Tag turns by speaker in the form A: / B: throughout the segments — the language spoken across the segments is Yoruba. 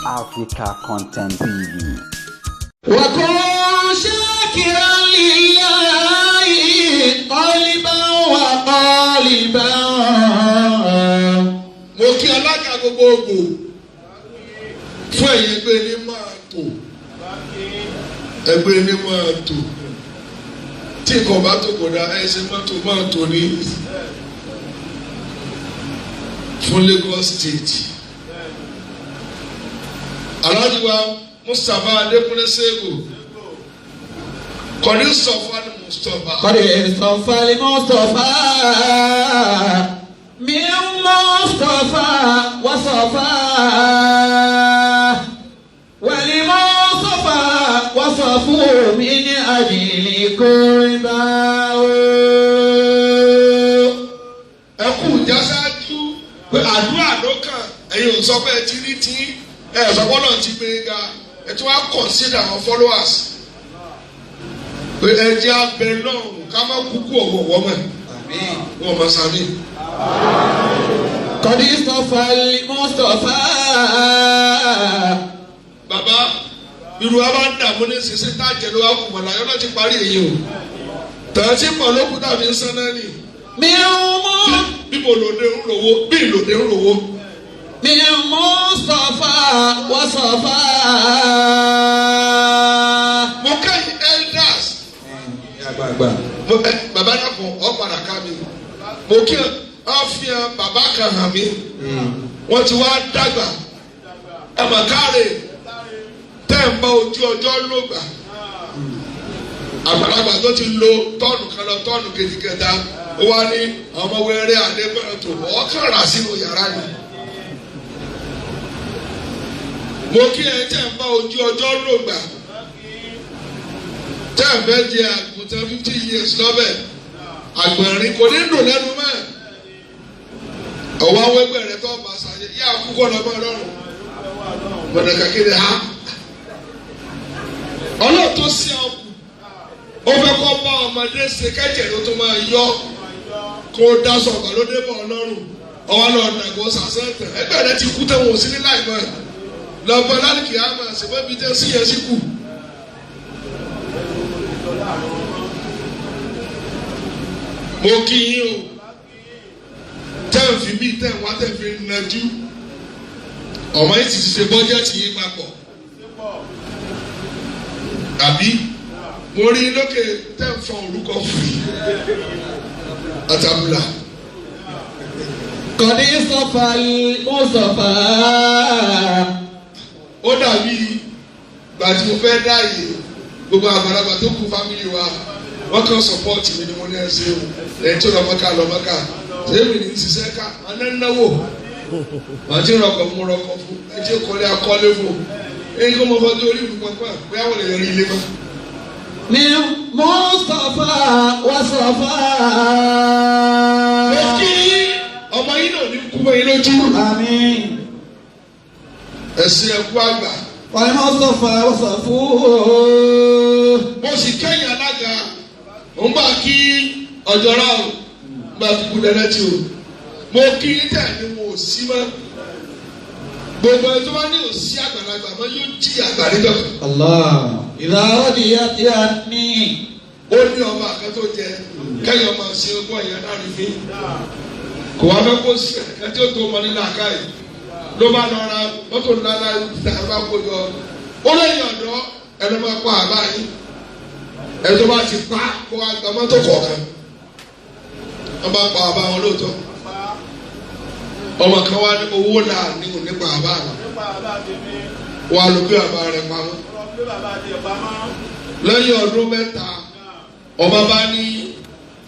A: Africa Content TV.
B: وكن شاكرا لله قلبا وقالبا.
C: Mo kí alága gbogbogbò fún ẹ̀yin ẹgbẹ́ ní máa tò, ẹgbẹ́ ní máa tò. Tí nǹkan bá tó kò dáa, ẹ ṣe mọ́tò máa tò ní fún Lagos State. Alhaji wa Mustapha Adekunle Sego kọ́ni sọ̀fà ni Mustapha.
B: قد اصطفى المصطفى من مصطفى وصفى ولمصطفى وصفوا من أجل قرباه.
C: Ẹ kú jásáájú pé àdúrà ló kàn. Ẹ̀yin ò sọ pé ẹ ti rí tí ẹ sọ pé Ọlọ́run ti gbé e ga, ẹ tún wá consider àwọn followers pé ẹ jẹ́ abẹ lọ́rùn ká má kúkú ọ̀wọ̀wọ́ mọ̀ wọ́n mọ̀ sàmì.
B: قد اصطفى المصطفى.
C: Bàbá, irú wa bá ń dààmú ní sísè tá a jẹ ló wá kù mọ̀lá yọ́nà ti parí èyí o, tàn tí pọ̀ lókun tàbí ń sán náà nì.
B: من
C: Bí mo lòdì ń lówó, bí lòdì ń lówó.
B: من مصطفى وصفى.
C: Mo kẹ́yìn elders. Mo ẹ bàbá náà kọ ọ padà ká mi. Mo kí ọ fi hàn bàbá kan hàn mí. Wọ́n ti wá dàgbà, ẹ mà káre tẹ́ ń bá ojú ọjọ́ ló gbà. Àgbàlagbà tó ti lo tọ́ọ̀nù kan lọ tọ́ọ̀nù kejì kẹta, ó wá ní àwọn ọmọ wẹ́rẹ́ àdébọ̀rẹ̀ tó ọkàn rà sínú yàrá ni. Mo kí ẹ tẹ́ ń bá ojú ọjọ́ ló gbà, tẹ́ ẹ fẹ́ jẹ àgùntàn 50 years lọ́bẹ̀ àgbọ̀nrín kò ní dùn lẹ́nu mọ́. Ọ̀wọ́ àwọn ẹgbẹ́ rẹ tó ọba ṣàyẹ yá àkúkọ lọ́mọ ọlọ́run gbọ̀dọ̀ kékeré ha. Ọlọ́run tó sí ọkù, ó fẹ́ kọ́ bá ọmọdé ṣe kẹ́jẹ̀ ló tó máa yọ kó daṣọ ọ̀gbàlódé bọ̀ ọlọ́run. Ọwọ́ lọ nàgó sàṣẹ́tẹ̀ ẹgbẹ́ rẹ ti kú tẹ̀wọ̀n sí ní láìpẹ́ lọ́bọ̀ lálùkì àmà ṣèwé bíi tẹ́ sí yẹn sí kù. Mo kí yín o, tẹ́ ń fi bí tẹ́ ń wá tẹ́ ń fi nàjú. Ọmọ yìí ti ṣe bọ́jẹ́tì yín papọ̀ àbí? Mo rí lókè tẹ́ ń fọ orúkọ fì àtàbùlà.
B: قد اصطفى المصطفى.
C: Ó dàbí ìgbà tí mo fẹ́ dáàyè gbogbo àgbàlagbà tó kú fámìlì wa, wọ́n kàn sọ̀pọ́ọ̀tì mi ni. Mo ní ẹsẹ̀ o, ẹ̀yìn tó lọ Mọ́kà lọ Mọ́kà, tèmi ní ṣiṣẹ́ ká ọ̀nà náwó màá ti rọkọ̀ mú rọkọ̀ fún ẹ tí ó kọ́lé akọ́lé fún ẹ̀yìn kó mo fọ́jú orí mi pọ́npọ́n bóyá wọ́n lè yọrí ilé mọ́.
B: من مصطفى وصفى.
C: Mo kí ọmọ yín náà ní kú mọ́ yín lójú.
B: آمين.
C: Ẹ̀sìn ẹ̀kú àgbà.
B: والمصطفى وصفوه.
C: Mo sì kẹ́yìn alága ń bá kí ọ̀jọ̀ra o, ń bá kíkú dẹ́rẹ́tì o. Mo kí tẹ̀ ní mo ò sí mọ́. Gbogbo ẹ̀ tó bá ní òsí àgbàlagbà mọ́ yóò jí àgbà níjọ́ kan.
B: الله إذا رضيت عني.
C: Ó ní ọba kan tó jẹ kẹ́yìn ọmọ sí ogún ẹ̀yà náà rí fi kò wá fẹ́ kó sí ẹ̀ka tí ó tó ọmọ nílẹ̀ àkáyè ló bá lọ ra mọ́tò ńlá ńlá tá a bá kó jọ. Ó lẹ́yìn ọ̀dọ́ ẹni máa pa àbá yín, ẹni tó bá ti pa kó wá gba mọ́tò kọ̀ọ̀kan. Wọ́n bá pa àbá wọn lóòótọ́. Ọmọ kan wá ní owó là ní òní pa àbá wọn, wọ́n á lọ gbé àbá rẹ̀ pamọ́. Lẹ́yìn ọdún 3, ọba bá ní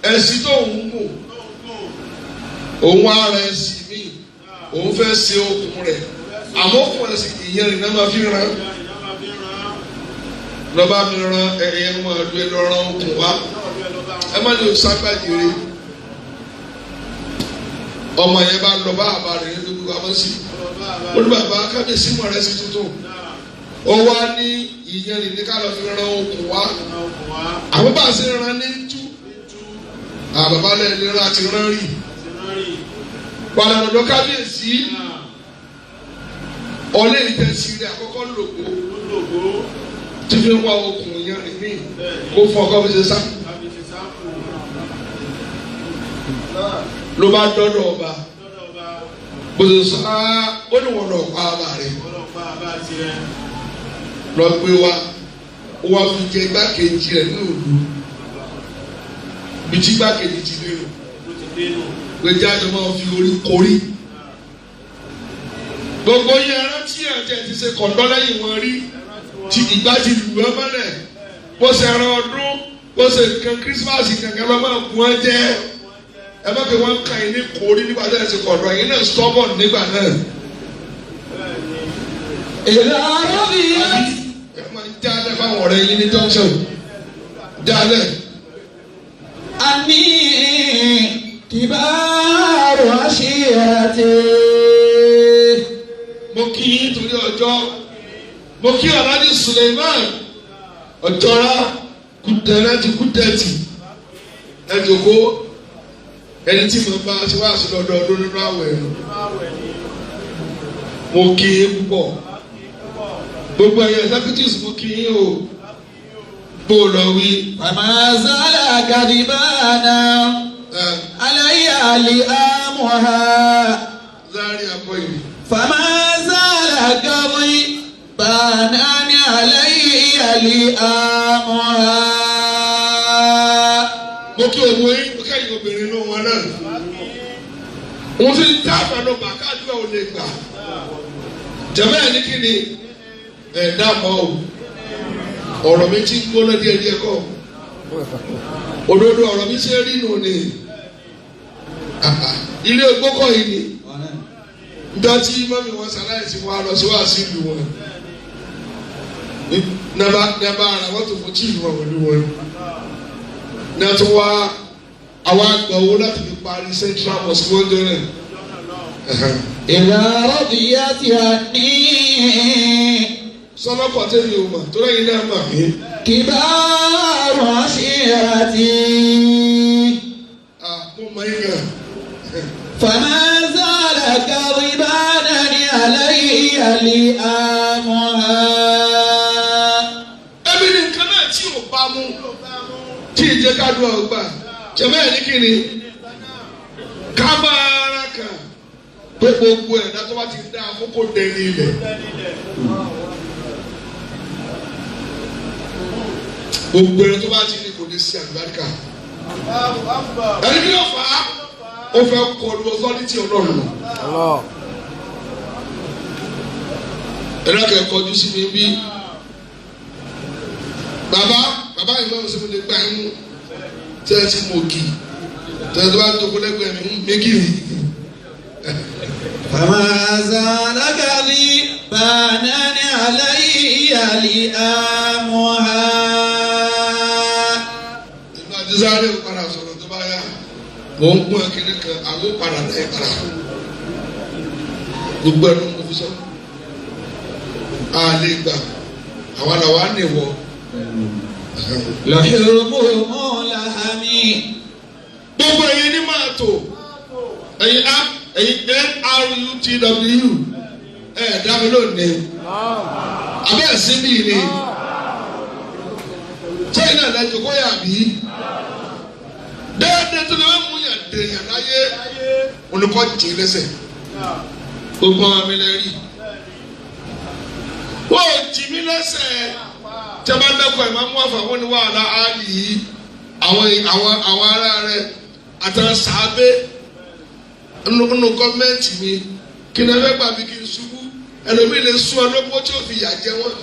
C: ẹṣin tó ń gùn, òun á ra ẹṣin míì, òun fẹ́ ṣe okùn rẹ̀, àmọ́ okùn rẹ̀ sì ìyẹn rìn náà máa fi ràn. Lọ́ba mi ran ẹ̀yẹ wọn lu ẹ lọ ran okùn wa, ẹ má lè ságbàjèrè. Ọmọ yẹn bá lọ bá àbá rẹ̀ ní gbogbo àmọ́ sí, ó ní bàbá kábíyèsí mọ̀ rẹ̀ sí tuntun. Ó wá ní ìyẹn rìn ní ká lọ fi ran okùn wa, àwọn bá a ṣe ran ní tú àbàbá lẹ́ẹ̀lera ti rán rí padà lọ́dọ̀ kábíyèsí. Ọlẹ́ ìtẹ̀sí rẹ̀ àkọ́kọ́ lògbó tí fi ń wá okùn yẹn rìn mí kó fún ọkọ fi ṣe sá. Ló bá dọ́dọ̀ ọba bó ṣe sọ ó ní wọn lọ pa bàbá rẹ̀ lọ gbé wa ó wá fi jẹ igbákejì rẹ̀ ní òdu bí tí igbákejì ti dé nù pé jáde máa fi orí korí gbogbo yẹn rántí àti ẹ̀ ti ṣe kọ̀ǹdọ́ lẹ́yìn wọn rí tí ìgbà ti lù ẹ́ mọ́lẹ̀ bó ṣe ẹran ọdún bó ṣe nǹkan kírísímàsì kankan lọ́ máa gún ẹ jẹ́ ẹ bá fi wọn kàn yín ní korí nígbà tí ẹ ṣe kọ̀ǹdọ́ yín náà stubborn nígbà náà.
B: إذا رضيت
C: Ẹ máa ń jálẹ̀ fáwọn ọ̀rẹ́ yín ní junction jálẹ̀
B: عني كبار عشيرتي
C: mo kí yín torí ọjọ́ mo kí Alhaji Suleiman ọjọ́ra kùtẹ̀rẹ́tì kùtẹ̀tì ẹ jòkó ẹni tí mo bá ti wá sí lọ́dọọdún nínú àwẹ̀ nù mo kí yín púpọ̀ gbogbo ẹ̀yẹ executives mo kí yín o bó o lọ wí.
B: فما زال كذبانا
C: Ẹ
B: علي لئامها
C: Zaria akọyìn.
B: فما زال كذبانا علي لئامها
C: Mo kí ògbó yín mo kẹ́yìn obìnrin inú wọn náà. Wọ́n fi ń tá àbànú bàkàdúrà ò lè gbà. Jẹ̀mọ́ ẹ̀ ní kí ni ẹ̀ dààmú o. Ọ̀rọ̀ mi ti ń gbóná díẹ̀ díẹ̀ kọ́. Òdodo ọ̀rọ̀ mi ṣe rí nù ni. Ilé gbókọ̀ yìí ni. Njọ́ tí mọ́mí wọn ṣaláìsí wọn á lọ sí wàásù ìlú wọn. Nàbà nàbà ara wọn tó fún chíìfù wọn pẹ̀lú wọn. Náà tó wá àwọn àgbà owó láti fi parí Central Mosque wọ́n jọ náà.
B: إذا رضيت عني
C: Sọlọ́pọ̀ tẹ́lẹ̀ o mà tó lẹ́yìn náà mà mí.
B: كبار عشيرتي
C: Mo mọ yín gan.
B: فما زال كذبانا علي لئامها
C: Ẹbí ni nǹkan náà tí ò bá mú tí ì jẹ́ ká dùn ọgbà. Jẹ̀mọ́ ẹ̀ ní kí ni? Ká máa ara kàn pé gbogbo ẹ̀dá tó bá ti dá àkókò dẹni ilẹ̀. Gbogbo ẹni tó bá ti ní kò ní sí àlùbáríkà. Ẹni kí ló fà á? Ó fẹ́ kọlu ọ̀tọ́rítì Ọlọ́run. Ẹ̀rọ kẹ̀ kọjú sí mi bí. Bàbá bàbá yìí máa ń sọ mi lè gbà ẹ́ mú. Tẹ́ ẹ ti mọ̀ kì. Tẹ́ ẹ tó bá ń jókòó lẹ́gbẹ̀ẹ́ mi ń méjì rí.
B: فما زال كذبانا علي لئامها
C: Ìgbà tí sáré ń padà sọ̀rọ̀ tó bá yá. Mò ń gún akíní kan, àwọn padà náà padà. Gbogbo ẹnu mo fi sọ. A lè gbà, àwa làwa nìwọ.
B: لحومهم لحمي
C: Gbogbo ẹ̀yin ní máa tò. Ẹ̀yin A ẹ̀yin NRUTW ẹ̀ dá mi lónìí. Abẹ́ ẹ̀sìn bíi ni. Sẹ́yìn náà lẹ́jọ́ kó yà bí. Déédéé tó lè wá mú yàn dèèyàn láyé. Olùkọ́ jì í lẹ́sẹ̀. Gbogbo ọmọ mi lẹ rí. Wọ́n ò jì mí lẹ́sẹ̀. Tí a bá dẹ́kun ẹ̀ máa mú àfàwọn ní wàhálà áàlì yìí. Àwọn àwọn àwọn ará rẹ̀ àtàwọn sàábé nínú gọ́ọ̀mẹ̀ntì mi. Kí ni ẹ fẹ́ gbà mí kí n ṣubú? Ẹlòmíì lè sún ọlọ́pọ̀ tí ó fi yà jẹ wọ́n.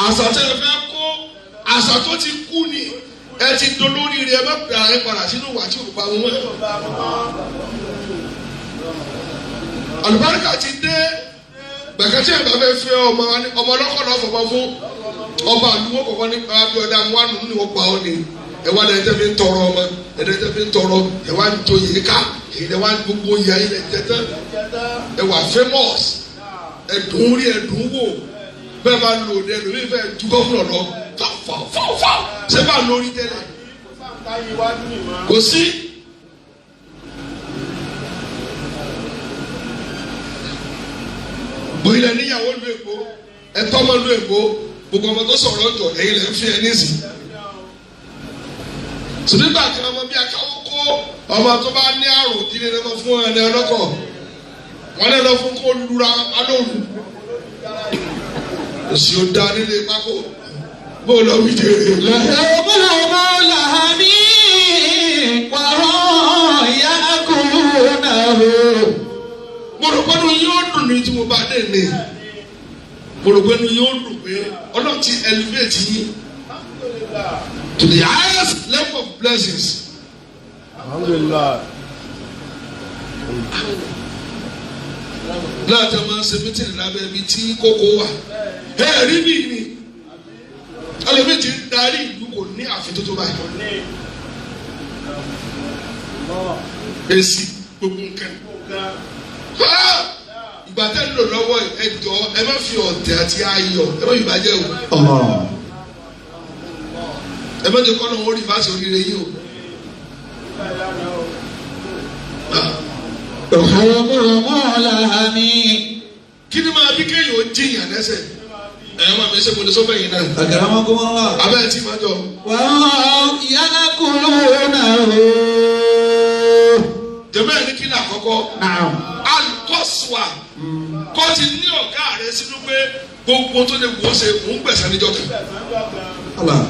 C: Àṣà tí ẹ fẹ́ kó àṣà tó ti kú ni ẹ ti dolórí rẹ ẹ má pè ara ẹ padà sínú ìwà tí ò bá wọn. Àlùbáríkà ti dé gbàgede ẹ̀ bá fẹ́ fẹ́ ọmọ ọmọ ọlọ́kọ̀ náà fọmọ fún ọba àdúgbò kọ̀ọ̀kan ní abíọ́dá wà nínú ìwọ̀n pa ọ́ ni ẹ wá lẹ́yìn tẹ́ fi ń tọrọ ọmọ ẹ lẹ́yìn tẹ́ fi ń tọrọ ẹ wá ń joyè ká èyí lẹ́ wá ń gbogbo yẹ ayé lẹ́ jẹ tán ẹ wà famous ẹ dùn rí ẹ dùn wò bẹ́ẹ̀ bá lò ní ẹlòmíì fẹ́ ju gọ́fúnà lọ fáfáfáfá ṣé bá lórí tẹ́lẹ̀. Kò sí. Bóyá níyàwó lu Èkó, ẹ̀tọ́ ọmọ lu Èkó, gbogbo ọmọ tó sọ̀rọ̀ ọjọ́ ẹ̀yin lẹ́ ń fi ẹ nísì. Sùdígbà kan ọmọ bíi akáwó kó ọmọ tó bá ní àrùn ìdílé lọ́mọ fún ẹni ọlọ́kọ̀. Wọ́n lè lọ fún kó lura alóòrù. Òsì ò da nílé pákó. Bó lọ wí jèrè.
B: لحومهم لحمي وهم يأكلونه.
C: Mo rò pé inú yóò dùn ní tí mo bá dé ní. Mo rò pé inú yóò dùn pé Ọlọ́run ti elevate yín to the highest level of blessings.
D: Alhamdulillah.
C: Láti máa ń ṣe mítìrì lábẹ́ ibi tí kókó wà. Ẹ rí bí ni ẹlòmíì ti ń darí ìlú kò ní ààfin tó tó báyìí. Èsì gbogbo nǹkan. Ìgbà tẹ́ ń lò lọ́wọ́ ẹ jọ ẹ má fi ọ̀tẹ̀ àti ayọ̀ ẹ má fi bàjẹ́ o. Ẹ má jẹ́ kọ́ lóun ó rí fásitì oríire yìí o.
B: لحومهم لحمي.
C: Kí ni máa bí kéèyàn ó jìyàn lẹ́sẹ̀? Ẹ̀yọ́ máa mi ṣe mo lè sọ fẹ́yìn náà.
B: أكرمكم الله.
C: Abẹ́ ẹ̀ tí máa jọ.
B: وهم يأكلونه.
C: Jẹ̀mọ́ ẹ̀ ní kí ni àkọ́kọ́?
B: نعم.
C: Alukọ́sùwà kọ́ ti ní ọ̀gá rẹ̀ sínú pé gbogbo tó lè wò ó ṣe òun gbẹ̀sán níjọ́ kan.
B: الله.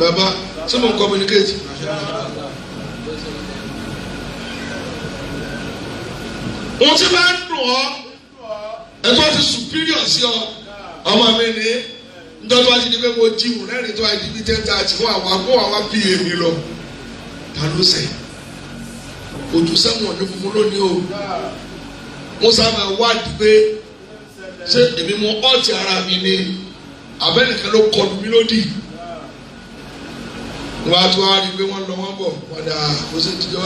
C: Bàbá ṣé mo ń communicate? Ohun tí máa ń dùn ọ́ ẹ̀tọ́ ti superior sí ọ ọmọ mi ní njọ́ tó wá ti di pé mo jí wù lẹ́rìn tó wá di bí 10:30 fún àwọn akó àwọn pa èmi lọ. Ta ló sẹ̀? Ojú sẹ́wọ̀n ní funfun lónìí o. Wọ́n sábà wádìí pé ṣé èmi mo ọ̀tí ara mi ni àbẹ́nìkan ló kọlù mí lódì. Wọ́n á tún wá rí i pé wọ́n lọ wọ́n bọ̀ padà kó sì ti jọ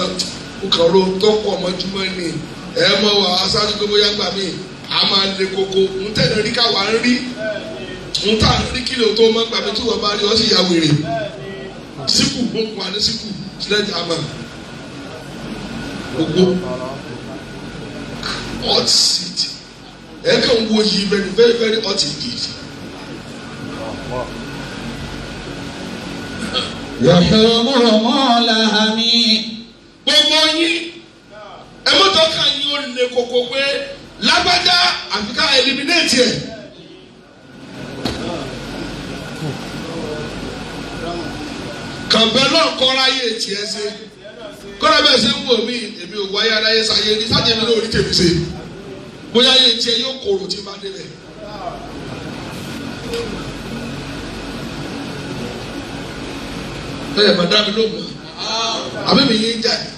C: kó kàn ló tọ́pọ̀ ọmọjúmọ́ ni ẹ mọ̀ wá aṣáájú pé bóyá gbà mí a máa le koko ń tẹ̀lé rí káwa ń rí ń tà ń rí kílò tó mọ́ gbà mí tí wọ́n bá rí wọ́n sì ya wèrè síkù ó ń pa ní síkù sílẹ̀ jàmà gbogbo hot seat ẹ kàn ń wo yìí very very very hot indeed.
B: لحومهم لحمي.
C: Gbogbo yín ẹ mọ́tò kan yín ó le koko pé lágbájá àfi ká eliminate ẹ̀. Kànbẹ́ náà kọ́ra yé tiẹ̀ ṣe kọ́ra bẹ́ẹ̀ ṣe ń wò mí èmi ò wáyé aráyé sáyé ní sájẹ́ mi náà ò ní tèmi ṣe bóyá yé tiẹ̀ yóò korò tí n bá débẹ̀. Ẹ ẹ̀ màdá mi ló mọ̀ àbí mi yín jà ní.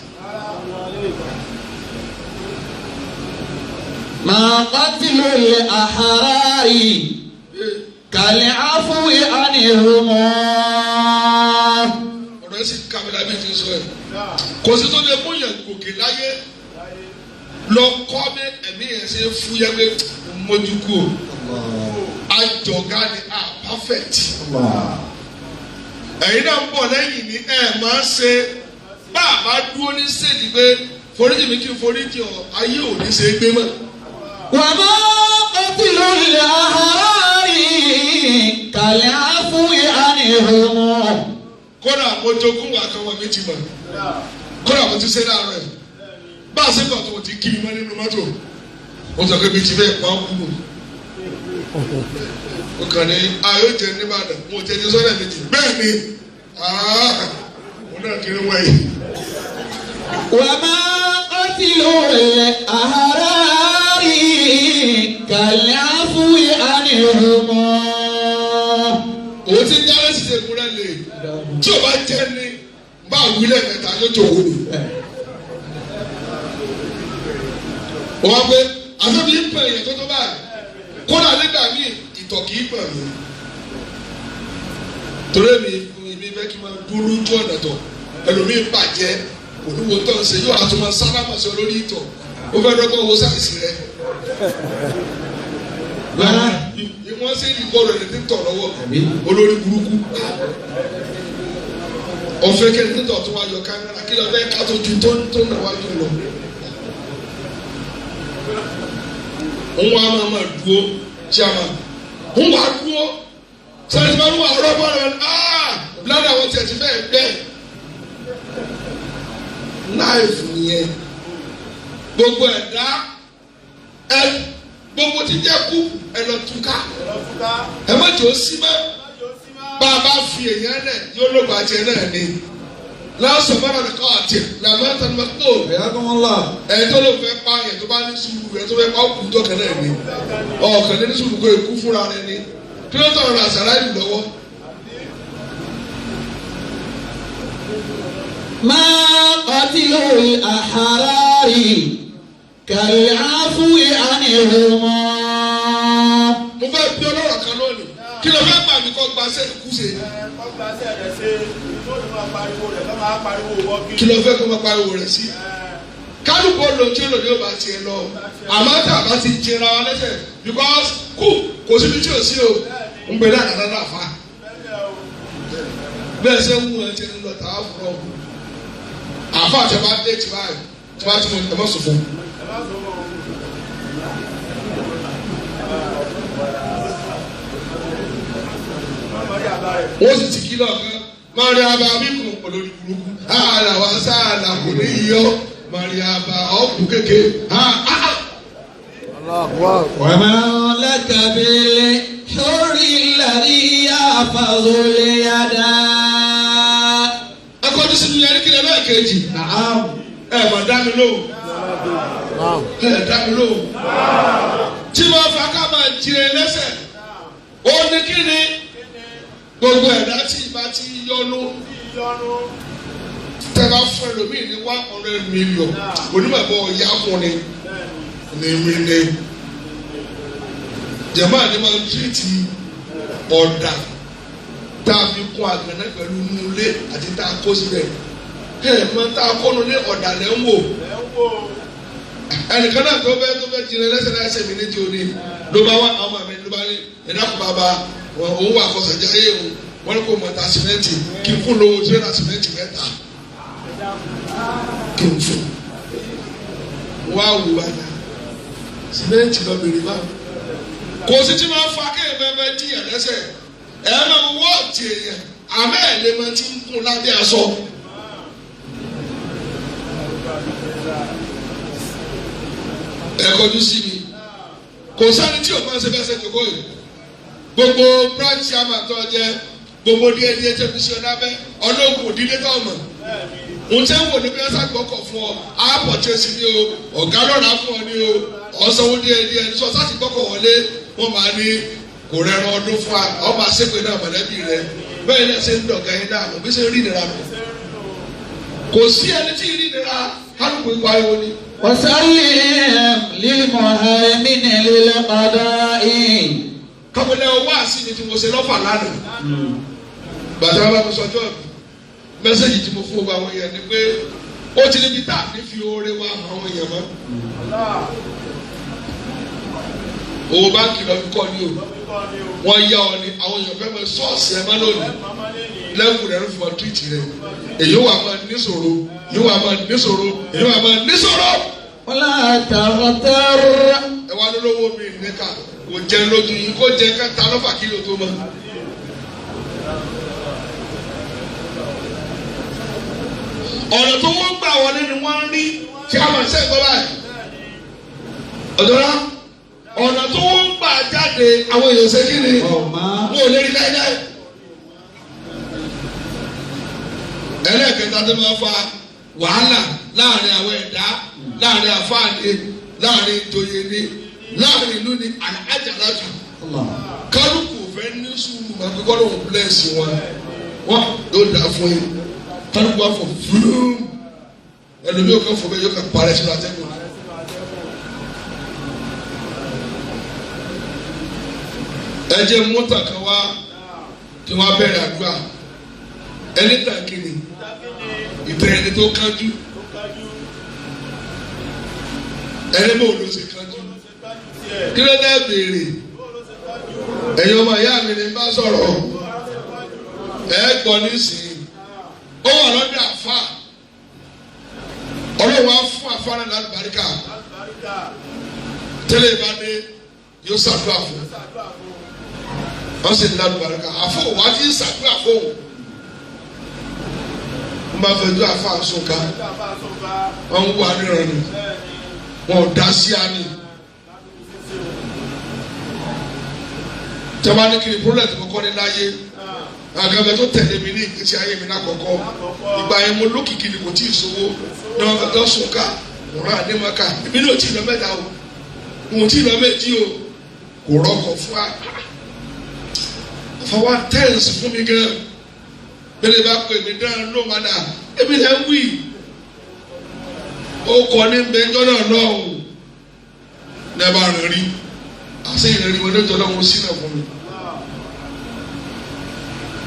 B: ما قتل الأحرار كالعفو عنهم.
C: Ọ̀rọ̀ ẹ̀ sì kàmìlà bí ti sọ ẹ̀. Kò sí tó lè mú yàn gòkè láyé lọ kọ́ bí ẹ̀mí yẹn ṣe fúyẹ́ pé mójú kú o. Àjọ̀gá ni a perfect. Ẹ̀yin náà ń bọ̀ lẹ́yìn ní ẹ̀ máa ń ṣe bá a bá dúró ní sèdí pé foríjì mi kí n foríjì ọ ayé ò ní ṣe gbé mọ́.
B: وما قتل الأحرار كالعفو عنهم.
C: Kódà mo jogún wà kan wọn mi ti mọ̀. Kódà mo ti ṣe láàárọ̀ ẹ̀. Bá a ṣe bọ̀ tó o ti kí mi mọ́ nínú mọ́tò. Ó sọ pé mi ti fẹ́ pa ọ́ kúrò. Ó kàn ní ayé jẹ nìbàdàn mo jẹ ní sọ́dọ̀ méjì. Bẹ́ẹ̀ ni mo náà kiri wáyé.
B: وما قتل الأحرار كالعفو عنهم.
C: Òun ti dáná sí ṣe kúrẹ́ lè. Tí o bá jẹ́ ni bá a wílẹ̀ mẹ́ta yóò tó wò ni. Wọ́n pe àtọ́bí ń pè é tó tó báyìí. Kódà nígbà míì ìtọ̀ kìí pè mí. Torí èmi fẹ́ kí n máa dúró lójú ọ̀nà tọ̀. Ẹlòmíì bàjẹ́ olúwo tó ń ṣe yóò àtúmọ̀ sálámà sí olórí ìtọ̀. Ó fẹ́ dọ́gbọ́n wo sáìsì rẹ̀. Wọ́n ṣe ìkọlù ẹni tí ń tọ̀ lọ́wọ́ olórí burúkú. Ọ̀fẹ́ kẹ́ni tí ń tọ̀ tó wá yọ kámẹ́rà kí lọ́ọ́ fẹ́ ká tó ju tó ń nà wájú lọ. Òun wa máa ma dúró chairman. Òun wa dúró sọ́ni tí wọ́n wà rọ́bọ̀ rẹ̀ bladder wọn tiẹ̀ ti fẹ́ bẹ́ẹ̀. Láìfù yẹn gbogbo ẹ̀dá ẹ gbogbo ti jẹ́ kú ẹ lọ túká ẹ má jò ó sí mọ́ bá a bá fi èèyàn lẹ̀ yóò lóògùn àti ẹ̀ náà ni lásán bá nàá kọ́ àti làmọ́ tani ma tó ẹ̀ tó ló fẹ́ pa ẹ̀ tó bá ní sùúrù ẹ̀ tó fẹ́ pa òkú tó kẹ́ náà ni ọ̀kàn ní sùúrù kó ikú fúnra rẹ ni kí ló tọrọ àṣàrà ìlú lọ́wọ́.
B: ما قتل الأحرار كالعفو عنهم.
C: Mo fẹ́ bí ọlọ́rọ̀ kan lónìí kí ló fẹ́ gbà mí kọ́ gba sẹ́ẹ̀lì kú ṣe. Kí ló fẹ́ kó máa pariwo rẹ̀ sí. Kálukú ló tí ó lò ní ó bá tiẹ̀ lọ àmọ́ tá a bá ti jẹra wa lẹ́sẹ̀ because kú kò síbi tí ò sí o ń bẹ dáadáa dáadáa fa bẹ́ẹ̀ ṣe ń mú ẹ ṣe ń lọ tàá fúnra o àfa àti ẹ̀bá dé tí báyìí tí bá ti mú ẹ má sùn fún. Wọ́n sì ti kí lọ́ọ̀kan Mariaba bíkun olórí burúkú àlà wa sáàlà kò ní yọ Mariaba ọ̀kú kéke.
B: وما لك بالحر الذي يحفظ اليدا.
C: Akọ́jú sínú yẹn kílẹ̀ náà kejì. Ẹ mà dá mi lóhùn. Ẹ dá mi lóhùn. Tí wọ́n fa ká máa jire lẹ́sẹ̀, ó ní kí ni gbogbo ẹ̀dá tí ìbá ti yọnu tẹ́ bá fún ẹlòmíì ní 100 million onímọ̀ ẹ̀bọ̀ ọ̀yá fún ni ní wíní. Jẹ̀mọ́ àti máa ń tírìtì ọ̀dà tá a fi kún àgànná pẹ̀lú inú ilé àti tá a kó síbẹ̀. Ẹ mọ tá a kó nu ilé ọ̀dà lẹ́ ń wò. Ẹnìkan náà tó fẹ́ jìnnà lẹ́sẹ̀ lẹ́sẹ̀ mi ní ti òní ló bá wá àwọn àmì ló bá ní ẹ̀dá kò bàbá òun wà kọsàjà yé òun wọ́n kò mọ̀ ta sìmẹ́ǹtì kí n fún lówó tírélà sìmẹ́ǹtì mẹ́ta kí n fún wá wù wáyà sìmẹ́ǹtì lọ bèrè báwo. Kò sí tí wọ́n fa kéèyàn fẹ́fẹ́ jìyàn lẹ́sẹ̀ ẹ̀ máa wọ́ọ̀tì èèyàn àmẹ́ ẹ̀ lè máa ti ń kún lábẹ́ aṣọ. Ẹ kọjú sí mi kò sẹ́ni tí o máa ń ṣe fẹsẹ̀ jòkó yìí gbogbo branch chairman tó jẹ gbogbo díẹ̀ díẹ̀ tó fi ṣe ọ lábẹ́ ọlọ́gùn òdílé tó mọ̀ n tẹ́ wò ní bí wọ́n sàgbọ́kọ̀ fún ọ ápọ̀ tí o sì ní o ọ̀gá lọ́ra fún ọ ní o ọ̀sánwó díẹ̀ díẹ̀ ní sọ sáà ti gbọ́kọ̀ wọlé wọ́n máa ní kò rẹran ọdún fún wa ọ máa ṣépè náà mọ̀lẹ́bí rẹ bẹ́ẹ̀ ni ẹ ṣe ń dọ̀gá yín náà bí ṣe ń rí ìnira nù kò sí ẹni tí ì rí ìnira kálukú ipa ewo ni.
B: وسلم للمهيمن للقضاء.
C: Kábọ̀lẹ́ ọwọ́ àsìní tí mo ṣe lọ́fà lánàá. Bàtà bàbá mi sọjọ́ mi mẹ́sẹ̀gì tí mo fún gbogbo àwọn èèyàn ni pé ó ti níbi tá a ní fi oore wá àwọn èèyàn mọ́. Owó báńkì lọ fi kọ́ ni o wọ́n yá ọ ni àwọn èèyàn fẹ́ mọ ṣọ́ọ̀ṣì ẹ̀ mọ́ lónìí lẹ́kùn rẹ̀ ló fi mọ túwìtì rẹ̀ èyí wà máa níṣòro èyí wà máa níṣòro èyí wà máa níṣòro.
B: ولا تغتر.
C: Ẹ wá lólówó mi níkà kò jẹ lójú yìí kó jẹ kẹta lọ́fà kílò tó mọ́. Ọ̀nà tó wọ́n gbà wọlé ni wọ́n ń rí tí a máa ṣe ẹ̀kọ́ báyìí. Ọ̀dọ́lá ọ̀nà tó wọ́n gbà jáde àwọn èèyàn ṣe kí ni wọn ò lè rí láíláí. Ẹlẹ́ẹ̀kẹta tó máa fa wàhálà láàrin àwọn ẹ̀dá láàrin àfáàní láàrin ìjòyè ni láàrin ìlú ni àjàlájú. Kálukú fẹ́ ní sùúrù máa fi kọ́ lóun bílẹ̀sì wọn wọn yóò dà fún yín kálukú wà fọ fúlùm ẹlòmíì yóò kàn fọ bẹ́ẹ̀ yóò kàn parẹ́ sínú atẹ́gùn. Ẹ jẹ́ mọ́tà kan wá kí wọ́n bẹ̀rẹ̀ àdúrà ẹni tàn kiri ìtẹ̀ ẹni tó kánjú ẹni bò ló ṣe kánjú kí ló dé béèrè Ẹ̀yin ọmọ ìyá mi ni bá sọ̀rọ̀. Ẹ gbọ́ nísìnyí. Ó wà lọ́dọ̀ àfa. Ọlọ́run á fún àfa náà lálùbáríkà. Tẹ́lẹ̀ bá dé yóò ṣàdúrà fún. Wọ́n sì ní lálùbáríkà. Àfọ̀ wá ti ń ṣàdúrà fún òun. Wọ́n bá fẹjú àfa àsunká. Wọ́n ń wá níran ni. Wọ́n ò dá sí àní. Tẹ́wọ́n ní kiri pírọ́lẹ̀tì kọ́kọ́ ní láyé. Àgàbẹ̀ tó tẹ̀lé mi ní ìgbésí ayé mi lákọ̀ọ́kọ́. Ìgbà yẹn mo lókìkí ni kò tí ì sówó. Ní wọ́n fẹjọ́ sùn ká, mo rán àdémọ́ká. Èmi náà ò tí ì lọ mẹ́ta o. Mo tí ì lọ méjì o. Kò rọ́kọ̀ fún wa. Àfọwọ́ tẹ́ǹsì fún mi gan. Bẹ́ẹ̀ bá pè mí dáná ló máa dà. Èmi lẹ́ ń wí. Ó kọ ní bẹ́ńjọ́ náà lọ́hùn. Ní ẹ bá rìn rí. Àṣé ìrìn wọn lójó lọ́wọ́ sínú fún mi.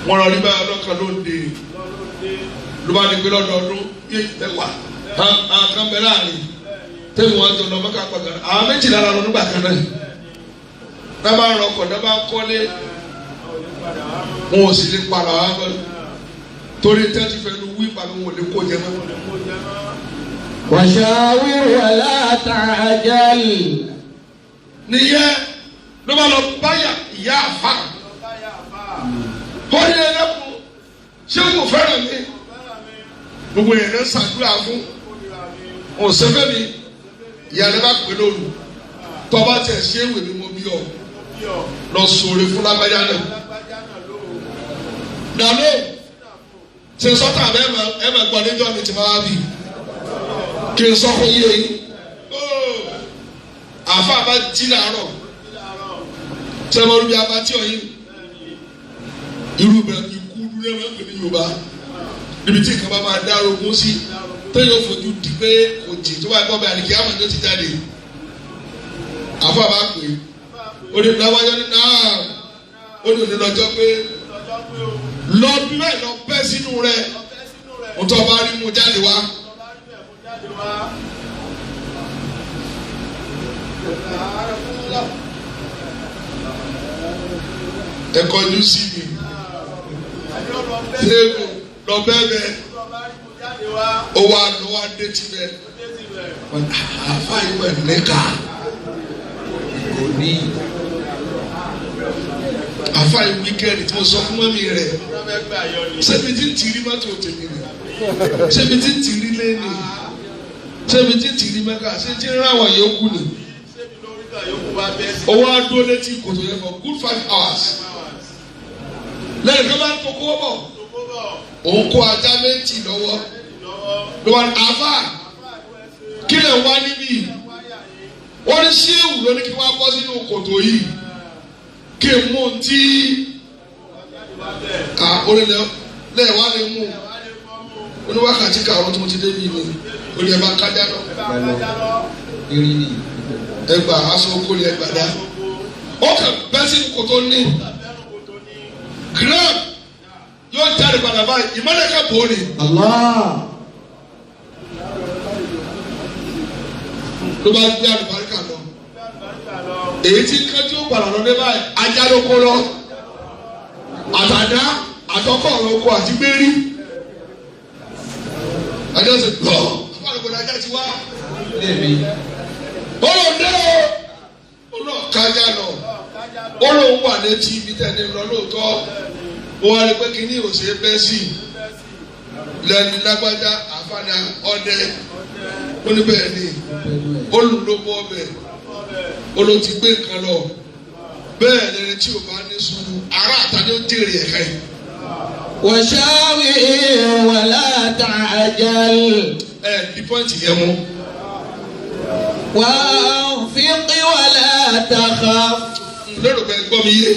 C: Wọ́n lọ rí báyọ̀ lọ́kàn ló ń de ló bá ní pé lọ́dọọdún yé mẹ́wàá kan bẹ láàrin tẹ́lẹ̀ wọn jọ lọ mọ́ká pàgàn àwọn méjìlá la lọ nígbà kan náà náà bá ń rọkọ̀ náà bá ń kọ́lé wọn ò sì lè padà wá mọ́ torí tẹ́tí fẹ́ lu wí pàmò wọn ò lè kó jẹ mọ́.
B: وشاور ولا تعجل.
C: Nìyẹn ló bá lọ báyà ìyá àfa. Ó ní ẹlẹ́kùn ṣé kò fẹ́ràn mi? Gbogbo yẹn ló ń ṣàdúrà fún. Òṣèfẹ́ mi, ìyá rẹ bá pè lóru. Tọ́ba tẹ̀ ṣé èwè mi mo bí ọ. Lọ sòrè fún lágbájá náà. Dàló ṣe sọ́tà ẹ máa gbọ́ níjọ́ mi ti máa bì. Kí n sọ fún yé yín. Àfa bá jí làárọ̀. Sẹ́wọ́n rúbi abatí ọ̀yìn. Irú bẹ ikú dúró máa ń pè ní Yorùbá. Níbi tí nǹkan bá máa dá orogún sí. Téèyàn ò fojú di pé kò jì tó bá gbọ́ bẹ́ẹ̀ àdìgí àmọ̀ tó ti jáde. Àfa bá pè é. Ó ní láwájọ́ ní náà. Ó ní òní lọ́jọ́ pé lọ bí bẹ́ẹ̀ lọ bẹ́ sínú rẹ̀. Mo tọ́ bá rí mu jáde wá. Ẹ kọjú sí mi. Ṣéèkù lọ bẹ́ẹ̀ bẹ́ẹ̀. Ó wá lọ wá dé tibẹ̀. Àfa yìí wẹ̀ níkà. Àfa yìí wíkẹ́ndì tí mo sọ fún mọ́mí rẹ̀. Ṣébi tí ń tìrí mọ́tò tèmi rẹ̀. Ṣébi tí ń tìrí lẹ́nu. Ṣébi tí ń tìrí mẹ́ka. Ṣé tí ń ráwọ̀ yòókù ni? Owó adó létí kòtò yẹn for good 5 hours. Lẹ́yìn tó bá ń kókó bọ̀, òun kó ajá méjì lọ́wọ́. Ló wà ní àfà kí lè wá níbí? Wọ́n ní ṣéwù ló ní kí wọ́n á bọ́ sínú kòtò yìí. Kí n mú un tí orílẹ̀ lẹ́ẹ̀ wá lè mú un. Oníwákàtí karùn-ún tí mo ti débi ni olè bá kájá lọ. Ẹgbà aṣọ oko ni ẹgbà dá. Ó kàn bẹ́ sínú kòtò ní. Gram yóò jáde padà báyìí ìmọ̀lẹ̀ ká bò ó ni.
B: Allah.
C: Ló bá gbé àlùbáríkà lọ. Èyí tí kájú padà lọ dé báyìí ajá ló kó lọ. Àtàdá àtọkọ̀ ọ̀rọ̀ oko àti gbérí. Ajá sì lọ. Àbálòpọ̀ ajá ti wá. Ó lọ dé o. Ó lọ kájá lọ. Ó lóun wà létí ibi tẹ́ni lọ lóòótọ́. Ó wá rí pé kíní ò ṣe é bẹ́ sí. Lẹ́ni lágbájá àfààní ọdẹ. Ó ní bẹ́ẹ̀ ni. Ó lù ló bọ́ ọbẹ̀. Ó ló ti gbé nǹkan lọ. Bẹ́ẹ̀ lẹni tí ò bá ní sùúrù ará àtàní ó jèrè ẹ̀ka yìí.
B: وشاور ولا تعجل.
C: Ẹ ní pọ́ǹtì yẹn mú.
B: وأنفق ولا تخف.
C: Lérò pé gbọ́ mi yé.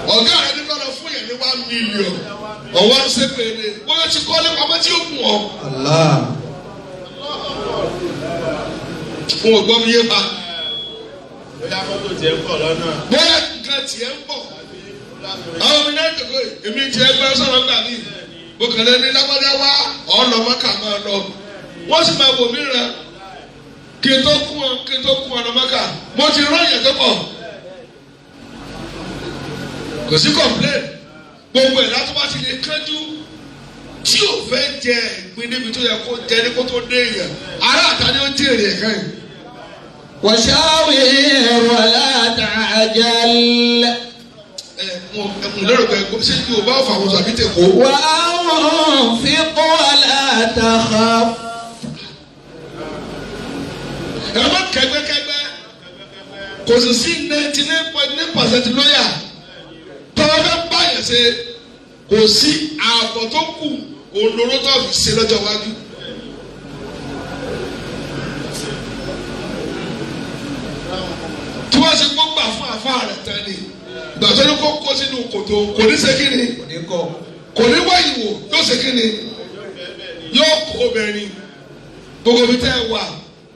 C: Ọ̀gá rẹ̀ ní kọ́ lọ fún yẹn ní 1 million. Ọ̀wá ń ṣépè ní. Bóyá ti kọ́ nípa ọmọ tí ó mú ọ.
B: Allah.
C: Fún ọgbọ́n mi yé pa.
D: Bóyá mọ́tò tiẹ̀ ń bọ̀ lọ́nà.
C: Bóyá nǹkan tiẹ̀ ń bọ̀. Àwọn ọmọ náà jòkó yìí, èmi tiẹ̀ gbẹ́ sọ̀rọ̀ gbà mí. Mo kàn lé ní lágbájá wá ọ̀ọ́lọ́ mọ́kà máa lọ. Wọ́n sì máa wò mí rẹ̀. Kí n tó kún ọ, kí n tó kún ọ lọ mọ́kà. Mo ti rán ìyẹn tó pọ̀. Kò sí complain. Gbogbo ẹ̀ látọ́ bá ti lè kánjú tí ò fẹ́ jẹ ìpín níbi tó yẹ kó jẹ ní kó tó dé èèyàn. Ará àta ni ó jèrè ẹ̀ka yìí.
B: وشاور ولا تعجل.
C: Ẹ mo lérò pé ṣé Yorùbá ò fà wọn sàbí tèkó.
B: وأنفق ولا تخف.
C: Ẹ má kẹ́gbẹ́kẹ́gbẹ́. Kò sì sí 99.9% lóyà. Tọ́wọ́ fẹ́ báyẹn ṣe kò sí ààbọ̀ tó kù òǹdòrò tó fi ṣe lọ́jọ́ iwájú. Tí wọ́n ṣe kó gbà fún àfáà rẹ̀ tán ni ìgbà tó ní kó kó sínú kòtò kò ní ṣe kí ni kò ní wáyìí wò yóò ṣe kí ni yóò kó obìnrin gbogbo ibi tẹ́ ẹ wà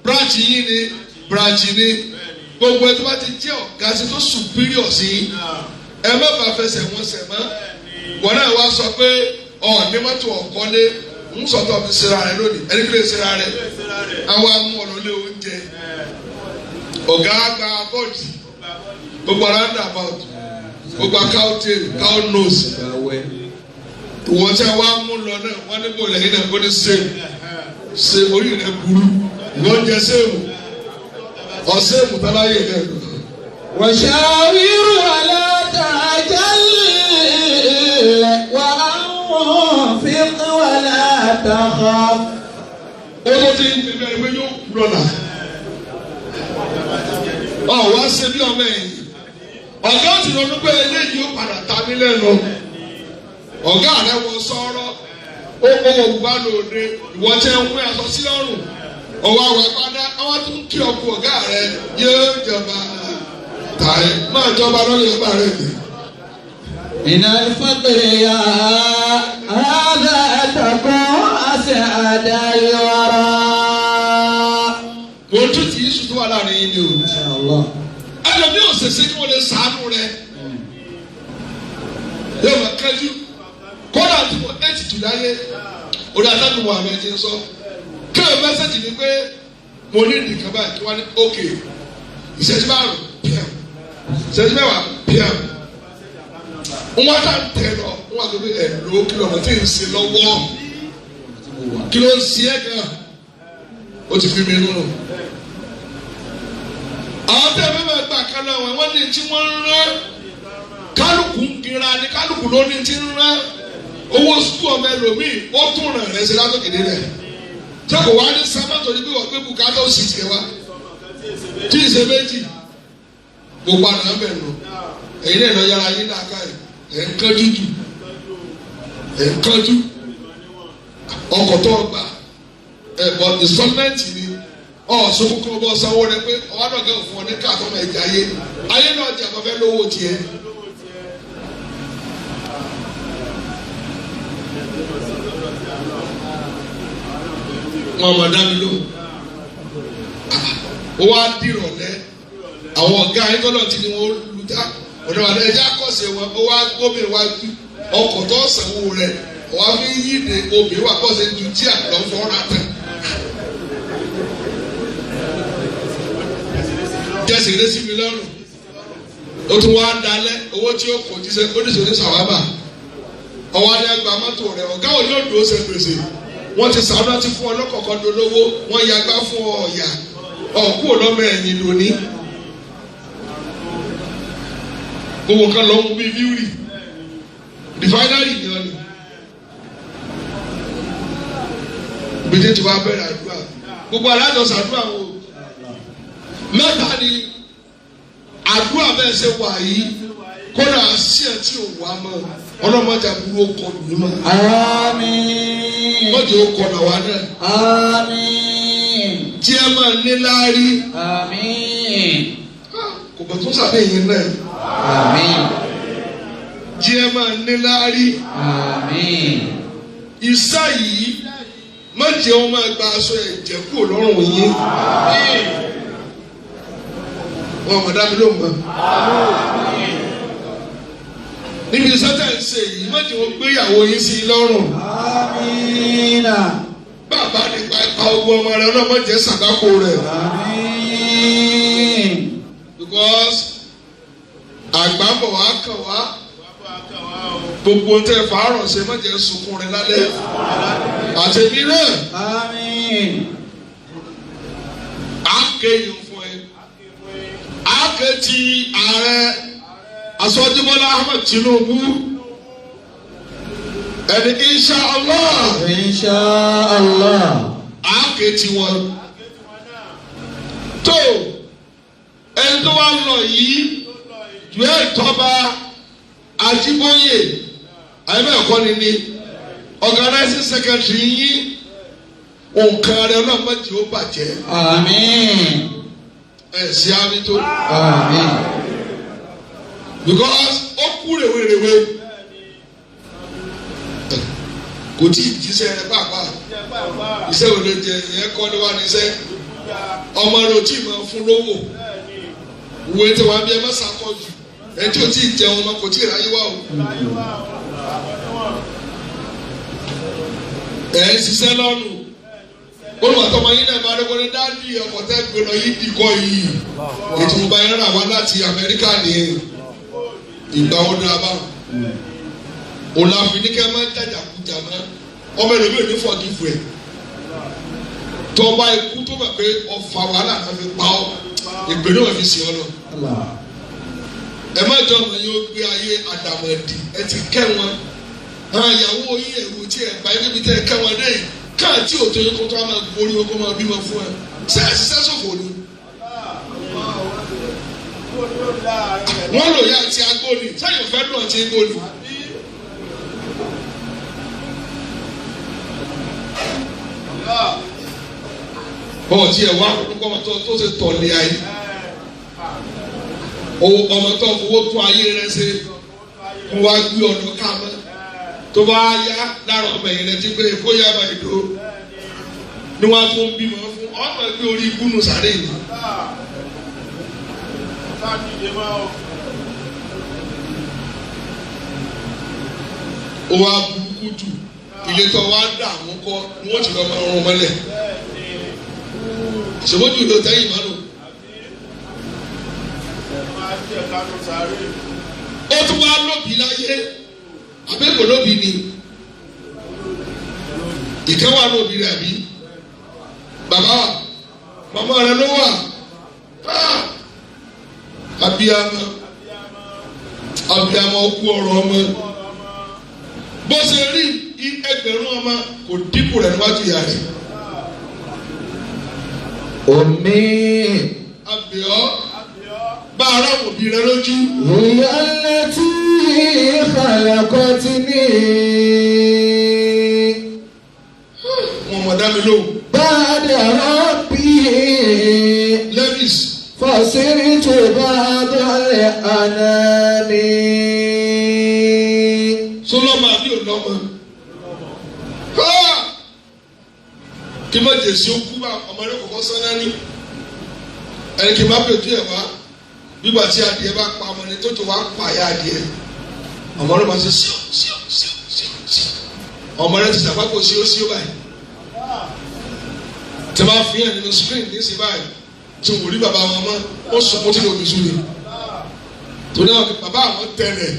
C: branch yín ni branch ni gbogbo ẹ tó bá ti jẹ́ ọ̀gá sí tó superior sí ẹ má bàa fẹsẹ̀ wọn sẹ̀ mọ́ wọn náà wá sọ pé ọ ní mọ́tò ọ̀kọ́lé ń sọ̀tọ̀ fi ṣera rẹ lónìí ẹni kí lè ṣera rẹ àwọn amú ọ̀nà lé oúnjẹ ọ̀gá gba bọ́ọ̀dì gbogbo round about gbogbo cow tail cow nose ìwọ̀n tí a wá mú lọ náà wọ́n ní bò lẹ́yìn náà kó ní sèm ṣe orí rẹ burú ìwọ́n jẹ sèmù ọ̀sẹ̀mù táláyé rẹ.
B: وشاور ولا تعجل وأنفق ولا تخف.
C: Ó tó ti ń bẹ̀rẹ̀ pé yóò kú lọ́la. Ọ̀ wá ṣe bí ọmọ ẹ̀yìn. Ọ̀gá òsì lọ dúpẹ́ eléyìí ó padà ta mí lẹ́nu. Ọ̀gá rẹ̀ wọ sọ́ọ́rọ́. Ó kó òwúwa lòde. Ìwọ tẹ́ ń wé aṣọ sí lọ́rùn. Ọwọ́ àwọn ẹ̀pádá àwọn tó ń kí ọkọ ọ̀gá rẹ̀ yóò jọba. Tàyè máa jọba lórí ọba rẹ̀ mi.
B: من الفقر يا هذا تكون أسعد الورى.
C: Mo tún ti yíṣu tó wà láàrin yín ni o.
B: إن شاء الله.
C: Ẹlòmí ò ṣèṣe kí wọ́n lè sàánú rẹ̀. Yóò máa kájú. Kódà tí mo ẹ̀ ti tù láyé. Orí atágùn wà mí ti ń sọ. Kéwòn mẹ́sẹ̀jì ni pé mo ní nìkan báyìí kí wọ́n ní ókè. Ìṣẹ́jú 5 pm. Ìṣẹ́jú 10 pm. Wọ́n á tẹ̀ lọ. Wọ́n á sọ pé ẹ̀ ló kí lọ́mọ tí ń ṣe lọ́wọ́. Kí ló ń ṣe é gan? Ó ti fi mi nínú. Àwọn tẹ́ ẹ fẹ́ máa gbà kan náà wọ́n ní tí wọ́n ń rán kálukú ń gira ni kálukú ló ní tí ń rán owó sukú ọmọ ẹlòmíì ó tún ràn rẹ̀ ṣe látòkè délẹ̀ tí kò wá ní sábà torí pé wọ́n gbé bùkátà ó sì tiẹ̀ wá tí ì ṣe méjì gbogbo àná bẹ̀ nù èyí náà lọ yára yín náà káyì ẹ̀ ń kánjú jù ẹ̀ ń kánjú ọkọ̀ tó gbà ẹ̀ bọ̀ installment ni ọ̀sùn kúkú bọ́ sanwó rẹ pé ọ̀wá náà kẹ́ òfin wọn ní káàtó ọmọ ẹ̀jẹ̀ ayé ayé náà jẹ́ àbọ̀fẹ́ lówó tiẹ̀. Wọn mọ̀ dá mi lóhùn. Ó wá dìrọ̀lẹ́ àwọn ọ̀gá ayétọ́lọ̀ tí ni wọ́n lu dá ọ̀dọ̀ àdá ẹ̀jẹ̀ akọ̀sẹ̀ wọn ó wá gómìnà wá ju ọkọ̀ tó sanwó rẹ̀ wọ́n á fi yíde obìnrin wà kọ́sẹ̀ ju tí àlọ́ fọ́ra tán. Jẹ́sì lé sí mi lọ́rùn ó tún wá dalẹ̀ owó tí ó kò jíṣẹ́ ó ní sòní sàwábà ọwọ́ adé gba mọ́tò rẹ̀ ọ̀gá òní ò dúró ṣe gbèsè wọ́n ti sàánú ti fún ọ lọ́kọ̀ọ̀kan dolówó wọ́n yagbá fún ọ ọ̀yà ọ̀kú ọlọ́mọ ẹ̀yìn lónìí gbogbo nǹkan lọ mú bíi fíwìrì rìfáínárì ni ọ ni ibi tí tí wàá bẹ̀rẹ̀ àdúrà gbogbo alájọ sàdúrà wo mẹ́ta ni àdúrà bẹ́ẹ̀ ṣe wà yìí kódà sí ẹ̀ tí ò wá mọ́ ọlọ́mọdé àbúrò kọlù ní mọ́.
B: Àmín.
C: Mọ́jọ́ ó kọlù àwa náà.
B: Àmín.
C: Tí ẹ máa ní láárí.
B: Àmín.
C: Kò bọ̀ tún sàbẹ̀ yín náà.
B: Àmín.
C: Tí ẹ máa ní láárí.
B: Àmín.
C: Ìsá yìí mọ́jọ́ ó máa gba aṣọ ẹ̀jẹ̀ kúrò lọ́rùn yín. Wọn mọ̀ dá mi ló mọ̀. Níbi sátẹ̀ ń ṣe yìí má jẹ́ wọ́n gbéyàwó yín sí i lọ́rùn.
B: Àmín.
C: Bàbá nípa ipa ogun ọmọ rẹ ọlọ́mọ jẹ́ sàdákò rẹ̀.
B: Àmín.
C: Because àgbà bọ̀ wá kàn wá. Gbogbo ń tẹ fàárọ̀ ṣe má jẹ́ sunkún rẹ lálẹ́. Àtẹ̀mí náà.
B: Àmín.
C: À ké yìí fún ẹ. À ké ti ààrẹ Aṣíwájú Bọ́lá Ahmed Tinubu. Ẹni insha Allah.
B: Insha Allah.
C: À ké ti wọn. Tó ẹni tó wá lọ yìí ju ẹ tọ́ba Ajíbóyè àyẹ̀bẹ̀ ẹ̀kọ́ ni organizing secretary yín nǹkan rẹ ọlọ́mọdé ó bàjẹ́.
B: Àmín.
C: Ẹ̀ sí àmì tó.
B: Àmín.
C: Because ó kú rèwerèwe kò tí ì jíṣẹ́ rẹ pàápàá iṣẹ́ ò lè jẹ ìyẹn kọ́ ló wà níṣẹ́ ọmọ rẹ ò tí ì máa fún lówó ìwé tí wàá bí ẹ má ṣàkọjù ẹ tí ò tí ì jẹun ọmọ kò tí ì ráyé wá o. Ẹ ń ṣiṣẹ́ lọ́nu olùwàtọ́mọ yín náà máa dẹ́kun ní dáàdì ọkọ̀ tẹ́ gbé lọ yìí dìkọ́ yìí ètò ìgbà yẹn rà wá láti Amẹ́ríkà nìyẹn ìgbà wo ni a bá òlàfin ní kẹ́ máa ń jàjàkújà mọ́ ọmọ ẹlòmíì ní fọ̀gìfù ẹ̀ tọba ikú tó bẹ̀ pé ọfà wàhálà náà fi pa ọ́ ìgbè náà fi sìn ọ́ lọ. Ẹ má jọ ọmọ yín ó gbé ayé àdàmọ̀dì ẹ ti kẹ́ wọn àwọn ìyàwó yín ẹ̀rù tí ẹ bá yín níbi tẹ́ ẹ kẹ́ wọn dé yìí káàtì òtò yín kó tó a máa borí wọn kó máa bímọ fún ẹ ṣé ẹ ṣiṣẹ́ ṣòfò ni. Wọ́n lò yá àti agbóni sẹ́yìn fẹ́ lù àti agbóni. Bọ́ọ̀ tí ẹ wá kókó ọmọ tó ṣe tọ̀lé ayé ọmọ tó fowó tún ayé rẹ ṣe kó wá gbé ọ̀nà ká mọ́ tó bá yá lára ọmọ yẹn lẹ́tí pé bóyá bá yìí dó ni wọ́n á tún bímọ fún ọmọ ẹgbẹ́ orí ikú nù sáré yìí. Ó wá burúkú jù ilé tó wá dààmú kọ́ ni wọ́n ti lọ́ máa rún mọ́lẹ̀ ṣèwọ́jú ló tẹ́yìn mọ́nù. Ó tún wá lóbi láyé àbẹ́kò lóbi ni ìkẹ́ wà lóbi rẹ̀ àbí bàbá wa màmá rẹ̀ ló wà abiyamọ abiyamọ kú ọ̀rọ̀ ọmọ bó ṣe rí ẹgbẹ̀rún ọmọ kò dínkù rẹ̀ níwájú ìyá rẹ̀.
B: Omi.
C: Abiyọ bá ara òbí rẹ lójú.
B: Ìyá létí khalaqatni.
C: Wọ́n mọ̀ dá mi lóhùn.
B: Ba'da rabbi.
C: Levis.
B: Fasirtu ba'da al-anami.
C: Sọlọ́mọ àbí òlọ́mọ. Kí má jèsì ó kú bá ọmọ rẹ kọ̀kọ́ sáná ní. Ẹni kí n má pèjú ẹ̀ wá. Bígbà tí adìẹ bá pa ọmọ ni tó tó wá pa àyà adìẹ. Ọmọ rẹ máa ṣe síò síò síò síò síò. Ọmọ rẹ ti sàpapò síò síò báyìí. Tí a bá fi hàn nínú screen ní sí báyìí tí wò rí bàbá wọn mọ́ ó sunkún tí lòdì sùn ni. Torí àwọn bàbá àwọn tẹ̀lẹ̀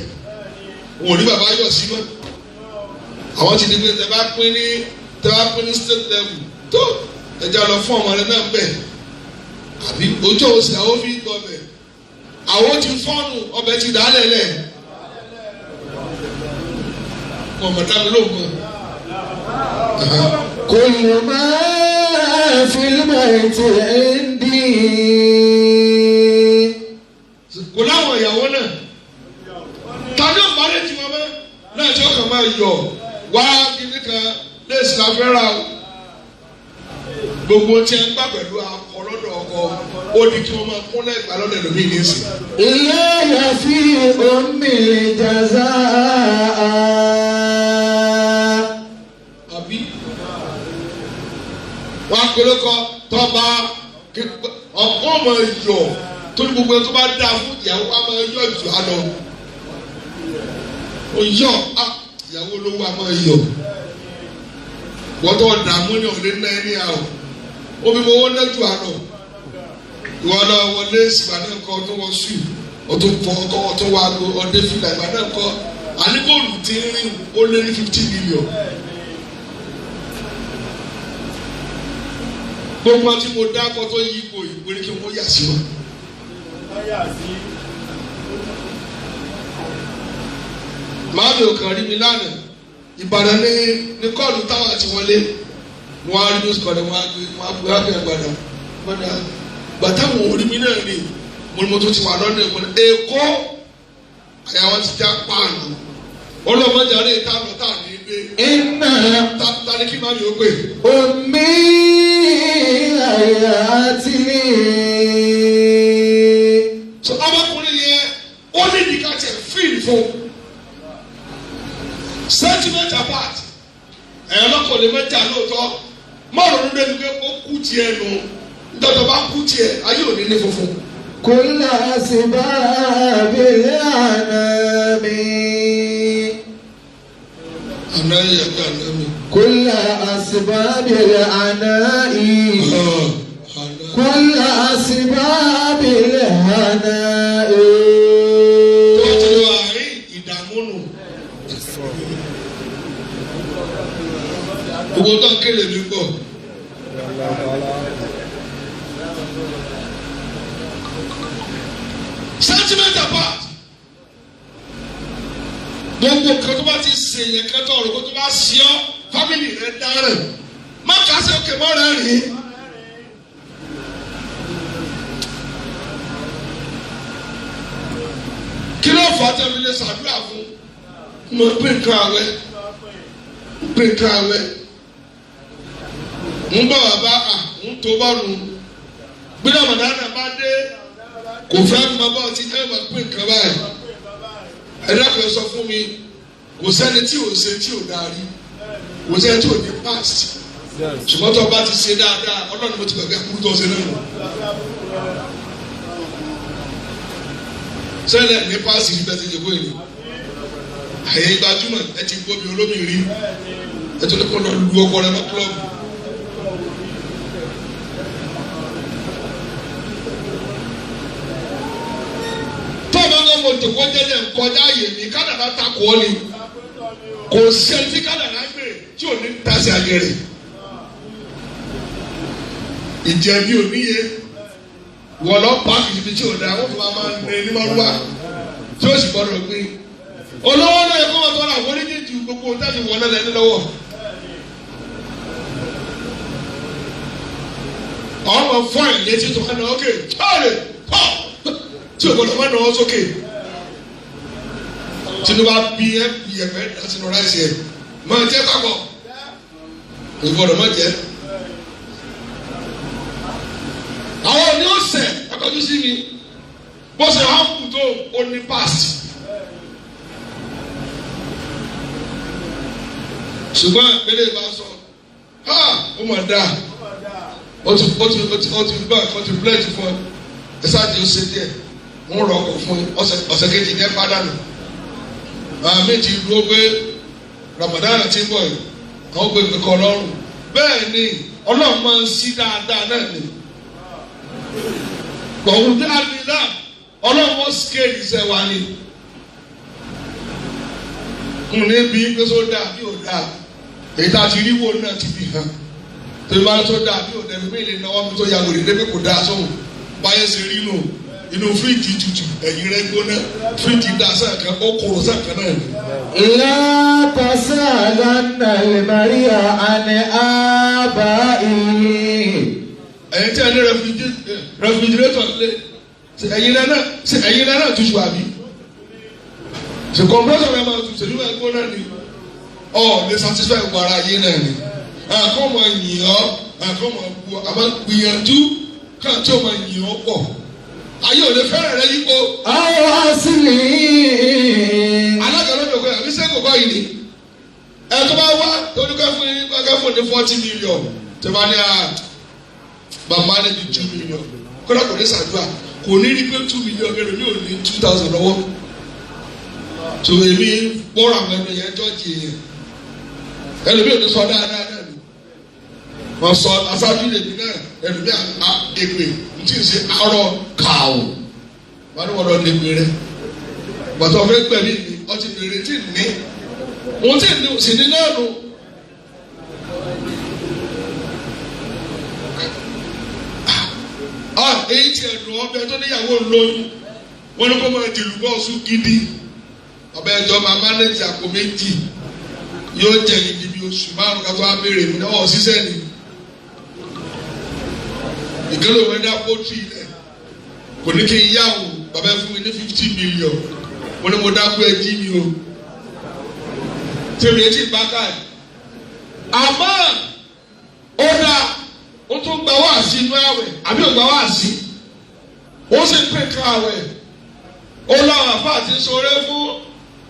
C: wò rí bàbá yọ̀ sí mọ́. Àwọn ti di pé tẹ bá pín ní state level tó ẹja lọ fún ọmọ rẹ náà bẹ̀ àbí ojú òsì àwọn fi gbọ́ bẹ̀ àwọn ti fọ́ọ̀nù ọbẹ̀ ti dà á lẹ̀lẹ̀ ọmọ dá mi lóhùn mọ́.
B: Kullu ma fil bayti indi.
C: Kò láwọn ìyàwó náà tàbí ọ̀pá-dé tí wọ́n mọ́ náà tí ó kàn máa yọ̀ wá kíní kan léèsì la fẹ́ ra o. Gbogbo tí ẹ ń gbà pẹ̀lú akọ lọ́dọ̀ ọkọ ó di kí wọ́n máa kúnlẹ̀ ìgbà lọ́dọ̀ ẹlòmíì ní ìsìn.
B: Ìyá fi ummi jazaa.
C: Àbí wọn akérèkọ tọba ọkọ ọmọ yọ torí gbogbo ẹ tó bá dáa fún ìyàwó wa máa yọ jù á lọ. Ó yọ ìyàwó olówó a máa yọ. Wọ́n tó dààmú ní ọ̀lẹ́ náà ní àwọ̀ omi mo wọ́n náà jù á lọ. Ìwọ lọ wọlé ìgbà náà kọ́ ọtún wọ sùn ọtún fọ ọkọ ọtún wọ aago ọdẹ fìlà ìgbà náà kọ́ Àní góòlù tí ń rí ó lé ní 50 million. Gbogbo tí mo dákọ tó yí ipò ìwé ni kí wọ́n yà sí wọn. Màámi ò kàn rí mi lánàá. Ìbàdàn ní kọ́ọ̀lù táwọn àti wọlé. Wọ́n á rí news call wọ́n á gbé wọ́n á gbé wọ́n á gbàdá. Gbàdá gbàtà wọn ò rí mi náà rí. Mo ní mo tún ti wà lọ́nà Èkó. Èkó àyà wọn ti já páànù. Ọlọ́mọdé àárẹ̀ ìta lọ tá à ní gbé.
B: Iná
C: Ta ni kí màámi ó pè?
B: omi àyàtì.
C: So ọmọkùnrin yẹn ó ní ìdíkà tiẹ̀ fíìlì fún sentiment apart ẹ̀yọ́ lọ́kọ̀ọ́lẹ̀ mẹ́ta lóòótọ́ márùn-ún débi pé ó kú tiẹ̀ nù ńdọ́tọ̀ bá kú tiẹ̀ ayé ò ní ní funfun.
B: كل أسباب الأنام
C: Àná yẹ kí àná mi.
B: كل أسباب العناء كل أسباب الهناء
C: Tó ti lọ àárín ìdààmú nù. Gbogbo tó ń kéde mi gbọ́. Sentiment apart. Gbogbo kan tó bá ti sè yẹn kan tó ọ̀rọ̀ kó tó bá sí ọ, fámìlì rẹ̀ dárẹ̀. Má kà á sí òkè mọ́ rẹ̀ rìn. Kí ló fà á tẹ́ fi lè ṣàdúrà fún? Mo pín nǹkan àwẹ̀. Pín nǹkan àwẹ̀. Ń bọ̀ bàbá à ń tó bọ́ọ̀lù. Gbọ́dọ̀ mọ̀dánà bá dé kò fẹ́ mọ bá ọtí ẹ máa pín nǹkan báyìí. Ẹ dákun ẹ sọ fún mi, kò sẹ́ni tí ò ṣe tí ò dáa rí, kò sẹ́ni tí ò ní past. Ṣùgbọ́n tó o bá ti ṣe dáadáa, Ọlọ́run mo ti gbàgbé àkúrú tó ṣe náà nù. Sẹ́lẹ̀ ní past rí bẹ́ẹ̀ ti jẹ́ kó yìí. Àyè gbajúmọ̀ ẹ ti gbóbi olómi rí. Ẹ tó ní kó lọ lu ọkọ rẹ lọ kílọ̀bù. Tọ́ọ̀bù mo jòkó jẹ́jẹ́ nkọjá àyè mi kádàrá takò ọ́ ni kò sí ẹni tí kádàrá gbé tí ò ní tasẹ̀ àgẹ̀rẹ̀ ìjẹ̀bi ò níye wọ́n lọ pààkì ibi tí ò dáa wọ́n fi máa ń ní ní márúwá tí ó sì gbọ́dọ̀ gbé olówó náà kó wọn tọrọ àforíjì ju gbogbo táàbì wọn náà lẹ́ni lọ́wọ́ ọmọ fọ́ọ̀n létí tó wà náà ókè tọ́ọ̀lì tọ́ tí o gbọ́dọ̀ má nà ọ́ sókè tinubu bí ẹ bí ẹ fẹ́ dá sínú ráìsì ẹ máa jẹ papọ̀ o gbọ́dọ̀ má jẹ. Àwọn òní ó sẹ̀ ẹ̀kọ́jú sí mi bó ṣe hàn kù tó o ní paasi. Ṣùgbọ́n ìpele ìbá sọ ha ó mà dáa ó ti ó ti ó ti ó ti gbọ́ ẹ̀kọ́ ti blẹ́ẹ̀tì fún ẹ ẹ sáà ti ó ṣe díẹ̀ ń rọ ọkọ̀ fún ọ̀sẹ̀ kejì ní ẹ pàdánù. Àmì ti dúró pé Ramadan ti ń bọ̀ yìí àwọn gbé nǹkan lọ́rùn bẹ́ẹ̀ ni Ọlọ́run máa ń sí dáadáa náà ni. Gbọ̀ngàn dáadáa Ọlọ́run wọ́n scale iṣẹ́ wa ni. N ní bí pé só dáa bí ò dáa èyí tá a ti rí wò náà ti fi hàn tó bá tó dáa bí ò dáa mi lè náwó mi tó ya wèrè débi kò dáa sóhun báyẹn ṣe rí nù. Inú fíríjì tutù ẹ̀yìn rẹ̀ gbóná fíríjì dá sàkàn ó kóró sàkàn náà ni.
B: لا تسألن المريء عن آبائه.
C: Ẹ̀yin tí a ní rẹfrigirétọ̀ lé ẹ̀yin rẹ̀ náà ṣe ẹ̀yin rẹ̀ náà tutù àbí? Ṣe kọ̀m̀pútà rẹ̀ máa tutù ṣèlú máa gbóná ni? Ọ̀ lè satisfy gbogbo ara yín náà ni. Àkọ́ máa yìn ọ́, àkọ́ máa bu ọ́, àmọ́ gbìyànjú káàtó máa yìn ọ́ pọ̀. Ayé ò lè fẹ́ràn rẹ yípo.
B: Àwọn asìlì.
C: Alága ló dòkó àbí sẹ́kù kọ́ yìí ni. Ẹ tó bá wá tó ní ká fún ní ká fún ní 40 million. Tó bá ní à bàbá ní bí 2 million. Kódà kò ní sàdúrà kò ní rí pé 2 million èrò ní òní 2,000 lọ́wọ́. Tó èmi bọ́rọ̀ àwọn ẹni yẹn jọ́ọ̀jì yẹn. Ẹlòmíì ò ní sọ dáadáa náà ni. Wọ́n sọ aṣáájú lèmi náà ẹlòmíì à èpè ntí n ṣe arọ kàó. Wọ́n ní wọ́n lọ lè gbé rẹ̀. Bàtà ọ̀fẹ́ gbẹ̀mí mi Ọtí bèrè tí ní òun tí ní òsì ní náà nù. Èyí ti ẹ̀dùn ọbẹ̀ tó níyàwó lóyún wọn ní kó máa dìlù bọ́ọ̀sù gidi ọbẹ̀ ẹjọ́ máa mánéjì àpò méjì yóò jẹ ìdí bí oṣù márùn ká tó wá béèrè mi náà ṣiṣẹ́ ni ìkẹlẹ òwe dá pọ́tì rẹ̀ kò ní kí n yá o bàbá ẹ fún mi ní 50 million. Mo ní mo dákú ẹ jí mi o tèmi etí bá ká ẹ àmọ́ ó dáa, ó tún gba wáàsí inú àwẹ̀ àbí ò gba wáàsí, ó sì ń pè ká àwẹ̀, ó láwọn àfáà tí ń sọ̀rọ̀ fún,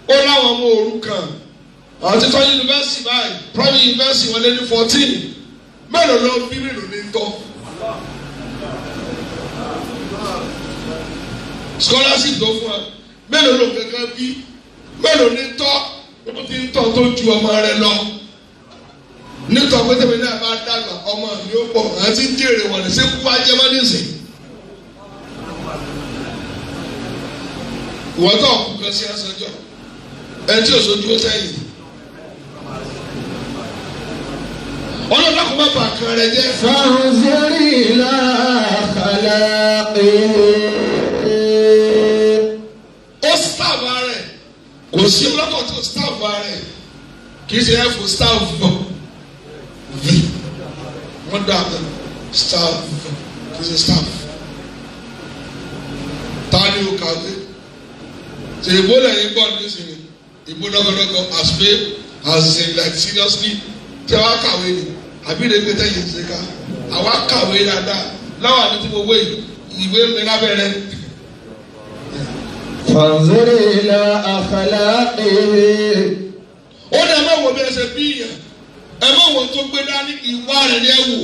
C: ó láwọn ọmọ òrukàn, àwọn títọ́ yunifásitì báyìí, private university wọn lé ní 14. Mélòó ló bí? Mélòó ní tọ́? Scholarship tó fún wa, mélòó ló kankan bí? Mélòó ní tọ́? Ó ti ń tọ́ tó ju ọmọ rẹ lọ nítorí pé tèmi náà bá dàgbà, ọmọ mi ó pọ̀ àti ń jèrè wọ̀n ní sẹ́kú wá jẹ́ mọ́ nísìn. Ìwọ́n tó kú kan sí aṣọjọ́ ẹ tí ò sojú ó sẹ́yìn. Ọlọ́run náà kò má bà kan rẹ jẹ́.
B: فانظر إلى خلاقه.
C: Ó starve ara ẹ̀, kò sí ọlọ́kọ̀ tó starve ara ẹ̀, kì í ṣe ẹ̀ fún starve v wọ́n dà bẹ́ẹ̀ starve, kì í ṣe starve. Ta ni o kàwé ṣe ìbò lẹ́yìn gbọ́ nísìnyí, ìbò dọ́gọ́dọ́gọ́, as pé as in like seriously, tí a wá kàwé ni àbí ìrẹ́gbẹ́ tẹ̀yìn ṣe ká àwa kàwé dáadáa láwọn àti tí mo wé ìwé mi lábẹ́rẹ́.
B: فانظر إلى أخلاقه.
C: Ó ní ẹ má wo bí ẹ ṣe bí yẹn, ẹ má wo tó gbé dání, ìwà rẹ̀ ni ẹ wò.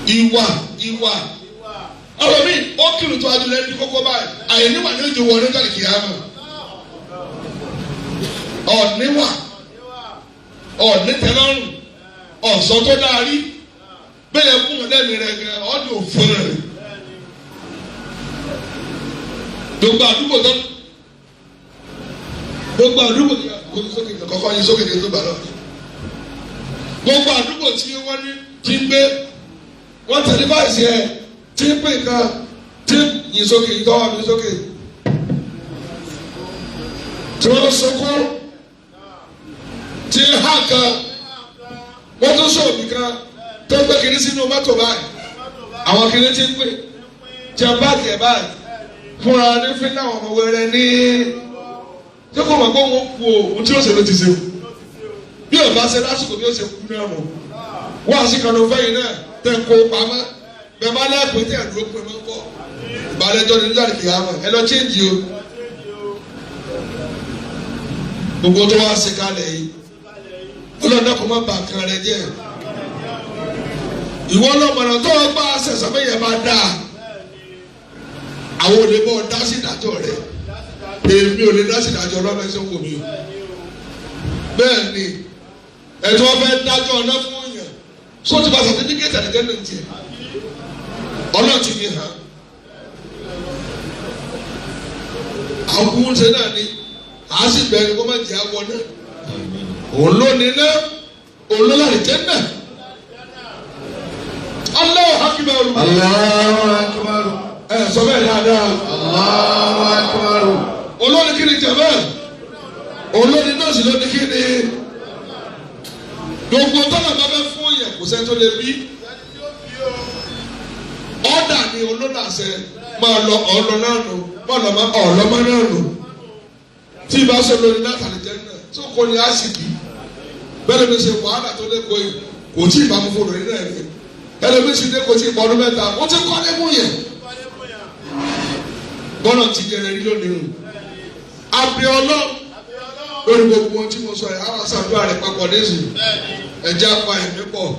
C: Ìwà, ìwà. Ọ̀rọ̀ mi ó kírun tó adúlẹ̀ ní kókó báyìí, àìníwà ní ojú wọ ní kàlìkì kìámà. Ọ̀níwà, ọ̀nítẹ́lọ́rùn, ọ̀sán tó dáa rí bẹ́ẹ̀ kún ọ̀lẹ́mì rẹ̀ gan ọ̀dùn òfin rẹ̀. Gbogbo àdúgbò tó gbogbo àdúgbò sókè kọ́kọ́ yín sókè tó bá lọ. Gbogbo àdúgbò tí wọ́n ní tí ń gbé wọ́n tẹ̀lé báyìí ẹ̀ tí ń pè kan tí ń yìn sókè tọ́wọ́ mi sókè tí wọ́n sunkún tí ń hà kan, wọ́n tún sọ̀bì kan tó gbé kiri sínú mọ́tò báyìí, àwọn kiri tí ń pè tí a bá tiẹ̀ báyìí fúnra ní fínà ọmọ wẹrẹ ní tí kò mọ̀ pé òun kú o, ohun tí ó ṣe ló ti ṣe o. Bí o bá ṣe lásìkò bí ó ṣe kú náà mọ̀ wọ́n àti kan ló fẹ́yìn náà tẹ̀ kó pamọ́ bẹ́ẹ̀ bá lẹ́pẹ́ tí ẹ̀dúró pé mọ́ kọ́ ìbálẹ́jọ́ ní nígbà kìí àmọ́ ẹ lọ change o. Gbogbo tó wá ṣe kalẹ̀ yìí, ọlọ́dẹ kò má bà kan rẹ jẹ́. Ìwọ lọ́mọdé tó o bá ṣẹ̀ṣẹ̀ bẹ́yẹ bá dáa, àwọn olè bọ́ dá sí ìdájọ́ rẹ. Èmi ò lè dá sí ìdájọ́ ọlọ́mọ ẹ̀ṣẹ̀ wò mí o. Bẹ́ẹ̀ ni ẹ̀tọ́ fẹ́ dájọ́ ọ̀nà fún yàn sọ ti bá certificate àdìjẹ́ náà tiẹ̀ ọlọ́run ti fi hàn. Àwọn kúkú ṣe náà ni à á sì bẹ̀rẹ̀ kó má jẹ́ àwọ̀ náà. Òun ló ní náà, òun ló láti jẹ́ náà. Allahu akbar.
B: Allahu akbar.
C: Ẹ sọ bẹ́ẹ̀ dáadáa.
B: Allahu akbar.
C: Olórí kí ni jẹ̀mẹ́? Olórí náà sì ló ní kí ni gbogbo tọ́lá bá fẹ́ fún yẹn, kò sẹ́ni tó lè bí ọ̀dà ni olólàṣẹ máa lọ ọ̀lọ́ náà nù, máa lọ ọ̀lọ́mọ náà nù tí ìbá sọ lórí látàrí jẹ́ náà tó kọ́ ni á sì bí bẹ́ẹ̀ ló ṣe wàhálà tó lé koyè kò tí ì bá mú fóònù nínú ẹ̀mí ẹlòmíì sì dé, kò tí ì pọ̀ ọdún 3, wọ́n ti kọ́ lé mú yẹn. Bọ́lá ti jẹrẹ rí lónìí o. Àbí ọlọ́run lórí gbogbo ohun tí mo sọ yìí, àwọn àṣàdúrà rẹ̀ papọ̀ nísìnyí, ẹ̀jẹ̀ apá ẹ̀mí pọ̀.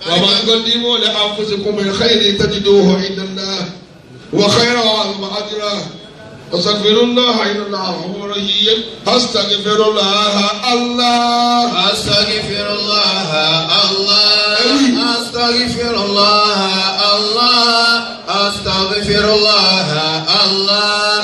C: وما تقدموا لأنفسكم من خير تجدوه عند الله وخيرا وأعظم أجرا. أستغفر الله إن الله غفور رحيم. أستغفر الله الله.
B: أستغفر الله الله. أستغفر الله الله. أستغفر الله الله.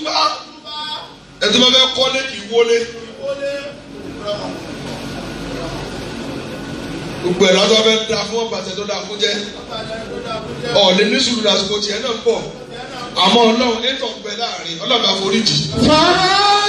C: Ẹtí bá fẹ́ kọ́lé kì í wọlé. Gbogbo ẹ̀ lọ́sọ̀ fẹ́ da fún ọ̀bàṣẹ tó da fún jẹ́. Ọ̀lẹ́ ní sùúrù lásìkò tiẹ̀ náà ń bọ̀. Àmọ́ Ọlọ́run ètò ọ̀gbẹ láàrin Ọlọ́run àforíjì.
B: Fàá.